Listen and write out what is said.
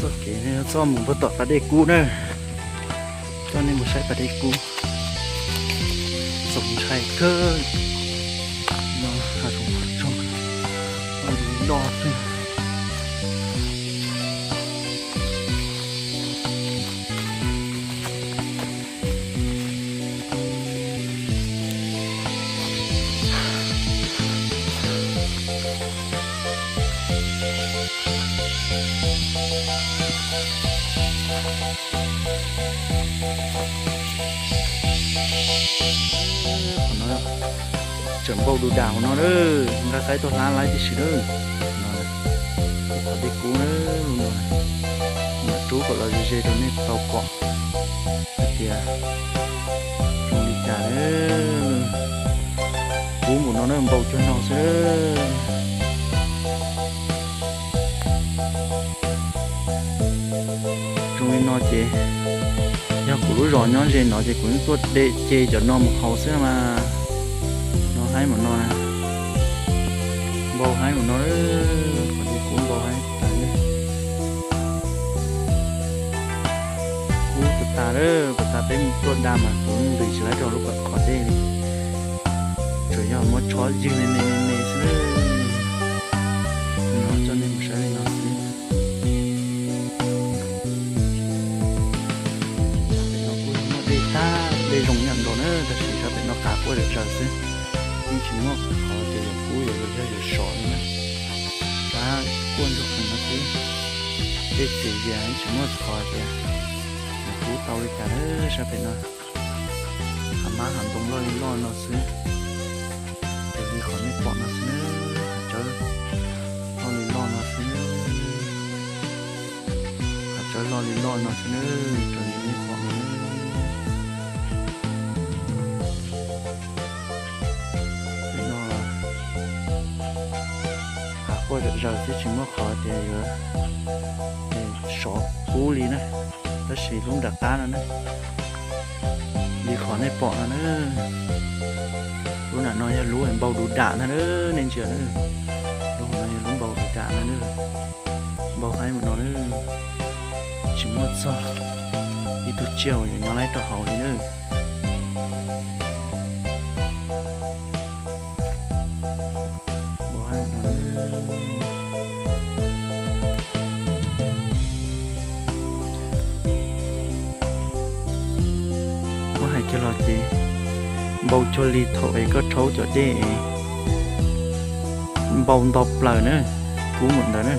Kev txoj mus puag tom pas dej kub na, coj nej mus saib pas dej kub. Txaus ntshai kawg no, hav zoov hav tsoog, loj xwb. Qhov no tseem npau du dam hauv no, nqa qaib tuaj hlab laib tib si na. Qhov dej kub na, lub no, mam rub kom los ze ze rau nej tau pom hais tias zoo li cas na. Kub npaum no na, npau cuag no xwb. Zoo li no ces yog kuv lub zos nyob ze no ces kuv yeej tuaj de ce cov no mus haus xwb mas. No haib npaum no na, npau haib npaum no, qhov dej kub npau haib tas. Kub tas tas, pas tas peb mus tuaj da mas kuv ntws tsis laib rau lub qhov dej li, tsuas yog muab tshob ywg me me me me xwb. No coj nej mus saib li no xwb. Pem no kuj muaj dej tag, dej zoo ib yam nkaus na, tab sis sab pem no qav quaj zom zaws xwb, yeej tsis muaj qhov tias yuav kub yuav yog yuav sov li na. Sab quaj ntsuag qees no xwb, dej txias zias yeej tsis muaj qhov tias yuav kub tau li cas na. Sab pem no hav mab hav ntoo loj li loj no xwb, raws li qhov nej pom no xwb, hav tsawb loj li loj no xwb. Hav tsawb loj li loj no xwb na, raws li nej pom no. Pem no qav quaj zom zaws xwb, tsis muaj qhov tias yuav sov kub li na. Tab sis lub nram qab no na, li qhov nej pom no na, lub nram no yog lub npau du dam ntag na, nej ntsia na. Lub no yog lub npau du dam ntag na, npau haib npaum no na, tsis muaj txog ib tug tsiaj uas yuav nyob laib rau hauv li na. Muab hais kiag los ces npau cuag li thaum es koj rhaub cov dej es npau nto plaws na, kub npaum ntawd na.